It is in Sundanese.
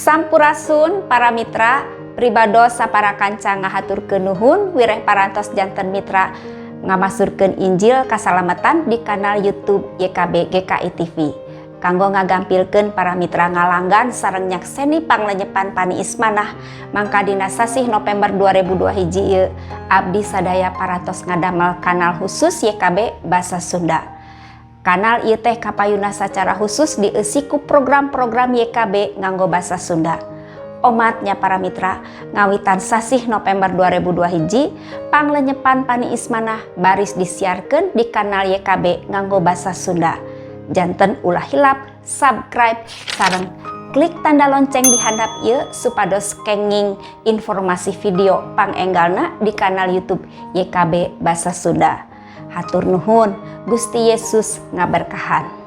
Sampurasun, para mitra. Pribados sapara kanca ngahaturkeun nuhun wireh parantos janten mitra ngamasurkeun Injil kasalamatan di kanal YouTube YKB GKI TV. Kanggo ngagampilkeun para mitra ngalanggan sareng nyakseni panglenyepan Paniis Manah, mangka dina sasih November 2002 hiji ieu abdi sadaya parantos ngadamel kanal khusus YKB Basa Sunda. Kanal ieu teh kapayuna secara khusus dieusi ku program-program YKB nganggo basa Sunda. Omat nya, para mitra, ngawitan sasih November 2002 hiji panglenyepan Paniis Manah baris disiarkan di kanal YKB nganggo basa Sunda. Janten ulah hilap subscribe sareng klik tanda lonceng di handap ieu supados kenging informasi video pangenggalna di kanal YouTube YKB Basa Sunda. Hatur nuhun, Gusti Yesus ngaberkahan.